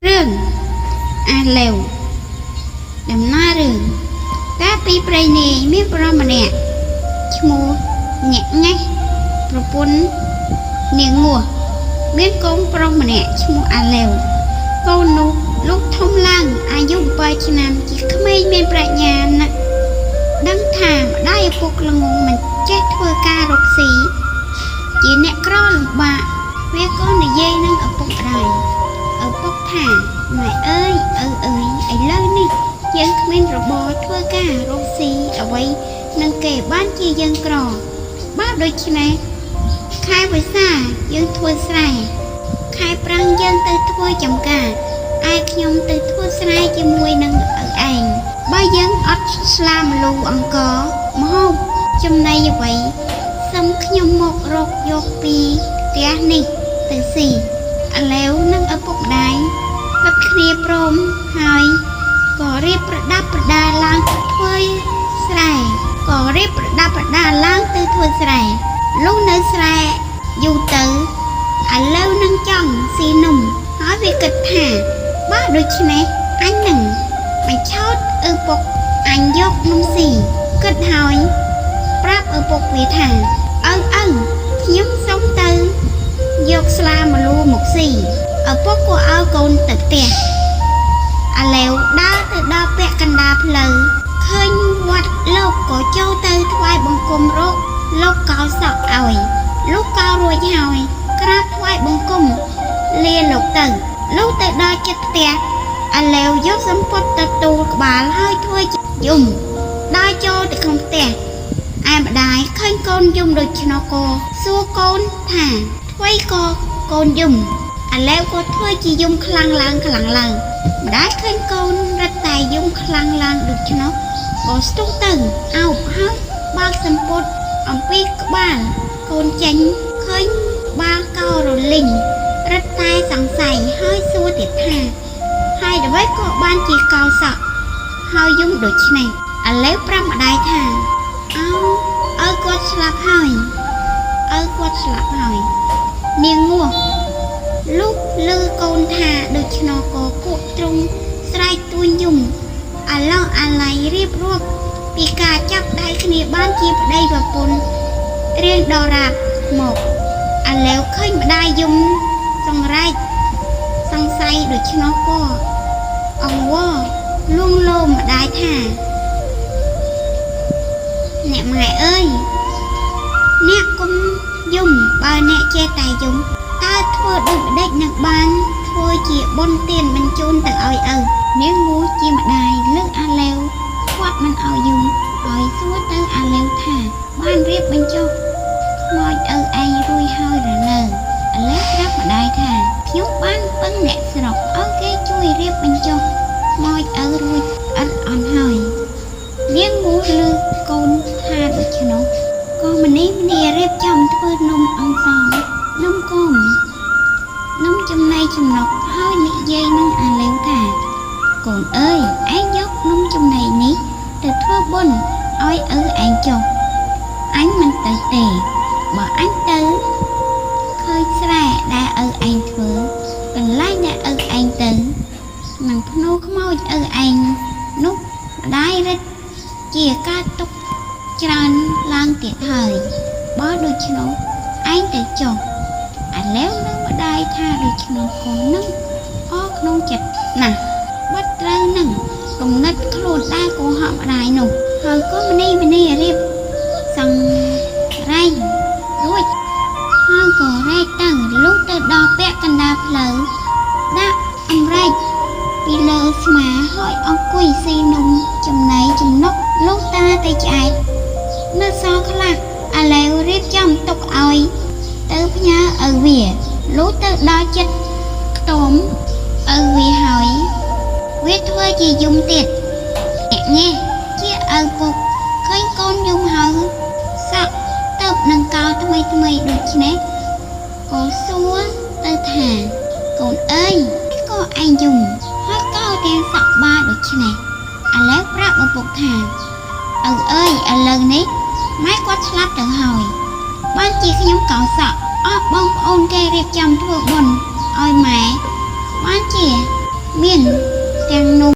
រឿងអាឡេវដំណើររឿងកាលពីព្រៃនេះមានប្រុសម្នាក់ឈ្មោះញាក់ងេះប្រពន្ធនាងងាស់មានកូនប្រុសម្នាក់ឈ្មោះអាឡេវកូននោះលោកធំឡើងអាយុ7ឆ្នាំជាក្មេងមានប្រាជ្ញាណាស់ដឹងថាម្ដាយឪពុកល្ងងមិនចេះធ្វើការរកស៊ីជាអ្នកក្រលំបាកវាក៏និយាយនឹងឪពុកម្ដាយ ឪពុកថាម៉ែអើយឪអើយឥឡូវនេះយើងគ្មានរបរធ្វើការរកស៊ីអ្វីនឹងគេបានជាយើងក្របើដូច្នេះខែវស្សាយើងធ្វើស្រែខែប្រាំងយើងទៅធ្វើចំការឯខ្ញុំទៅធ្វើស្រែជាមួយនឹងឪឯងបើយើងអត់ស្លាម្លូអង្គមហូបចំណីអ្វីសុំខ្ញុំមករកយកពីផ្ទះនេះទៅស៊ី ឥឡូវនឹងឪពុកម្ដាយផឹកគ្នាព្រមហើយក៏រៀបប្រដាប់ប្រដាឡើងធ្វើស្រែក៏រៀបប្រដាប់ប្រដាឡើងទៅធ្វើស្រែលុះនៅស្រែយូរទៅឥឡូវនឹងចង់ស៊ីនំហើយវាគិតថាបើដូច្នេះអញនឹងបញ្ឆោតឪពុកអញយកនំស៊ីគិតហើយប្រាប់ឪពុកវាថាឪឪខ្ញុំសុំទៅ យកស្លាម្លូមកស៊ីឪពុកក៏ឲ្យកូនទៅផ្ទះអាឡេវដើរទៅដល់ពាក់កណ្ដាលផ្លូវឃើញវត្តលោកក៏ចូលទៅថ្វាយបង្គំរកលោកកោសក់ឲ្យលោកកោរួចហើយក្រាបថ្វាយបង្គំលាលោកទៅលោកទៅដល់ចិត្តផ្ទះអាឡេវយកសម្ពុតទៅទូលក្បាលហើយធ្វើជាយំដើរចូលទៅក្នុងផ្ទះ ឯម្ដាយឃើញកូនយំដូច្នោះក៏សួរកូនថាអ្វីក៏កូនយំឥឡូវក៏ធ្វើជាយំខ្លាំងឡើងខ្លាំងឡើងម្ដាយឃើញកូនរត់តែយំខ្លាំងឡើងដូច្នោះក៏ស្ទុះទៅអោបហើយបើកសម្ពុតអំពីក្បាលកូនចេញឃើញក្បាលកោរលីងរត់តែសង្ស័យហើយសួរទៀតថាហើយអ្វីក៏បានជាកោសក់ហើយយំដូច្នេះឥឡូវប្រាប់ម្ដាយថា អោឪគាត់ស្លាប់ហើយឪគាត់ស្លាប់ហើយនាងងាស់លុះលឺកូនថាដូច្នោះក៏គក់ទ្រង់ស្រែកទួញយំអាឡោះអាល័យរៀបរាប់ពីការចាប់ដៃគ្នាបានជាប្តីប្រពន្ធរៀងដល់រាបមកអាឡែវឃើញម្ដាយយំសង្រែកសង្ស័យដូច្នោះក៏អង្វរលួងលោមម្ដាយថា អ្នកម៉ែអើយអ្នកគុំយំបើអ្នកចេះតែយំតើធ្វើដូចម្ដេចនឹងបានធ្វើជាបុណ្យទានបញ្ជូនទៅឲ្យឪនាងងូជាម្ដាយលើកអាឡេវគាត់មិនឲ្យយំហើយសួរទៅអាឡេវថាបានរៀបបញ្ចុះខ្មោចឪឯងរួយហើយឬនៅអាឡេវប្រាប់ម្ដាយថាខ្ញុំបានពឹងអ្នកស្រុកឲ្យគេជួយរៀបបញ្ចុះខ្មោចឪរួចឥតអន់ហើយ នាងងូលឺកូនថាដូច្នោះក៏ម្នេះម្នារៀបចំធ្វើនំអន្សមនំគមនំចំណីចំណុកហើយនិយាយនឹងអាឡេវថាកូនអើយឯងយកនំចំណីនេះទៅធ្វើបុណ្យឲ្យឪឯងចុះអញមិនទៅទេបើអញទៅឃើញស្រែដែលឪឯងធ្វើកន្លែងដែលឪឯងទៅនឹងភ្នូខ្មោចឪឯងនោះម្ដាយរិទ្ធ ជាការទុកច្រើនឡើងទៀតហើយបើដូច្នោះឯងទៅចុះឥឡូវនឹងម្ដាយថាដូច្នោះក៏នឹងអក្នុងចិត្តណាស់បាត់ត្រូវនឹងគំនិតខ្លួនដែរកុហកម្ដាយនោះហើយក៏ម្នេះម្នេះរៀបសង្រែងរួចហើយក៏រែកទៅលុះទៅដល់ពាក់កណ្ដាលផ្លូវដាក់អម្រែក ពីលើស្មាហើយអង្គុយស៊ីនំចំណីចំណុកលុះតាទៅឆ្អែតនៅសល់ខ្លះអាឡែវរៀបចំទុកឲ្យទៅផ្ញើឪវាលុះទៅដល់ចិត្តខ្ទមឪវាហើយវាធ្វើជាយំទៀតអ្នកងេះជាឪពុកឃើញកូនយំហើយសក់ទៅនឹងកោថ្មីថ្មីដូច្នេះក៏សួរទៅថាកូនអើយក៏ឯងយំហើយកោទាំងសក់បាដូច្នេះឥឡូវប្រាប់ឪពុកថាឪអើយឥឡូវនេះម៉ែគាត់ស្លាប់ទៅហើយបានជាខ្ញុំកោសក់អស់បងប្អូនគេរៀបចំធ្វើបុណ្យឲ្យម៉ែបានជា មានទាំងនំ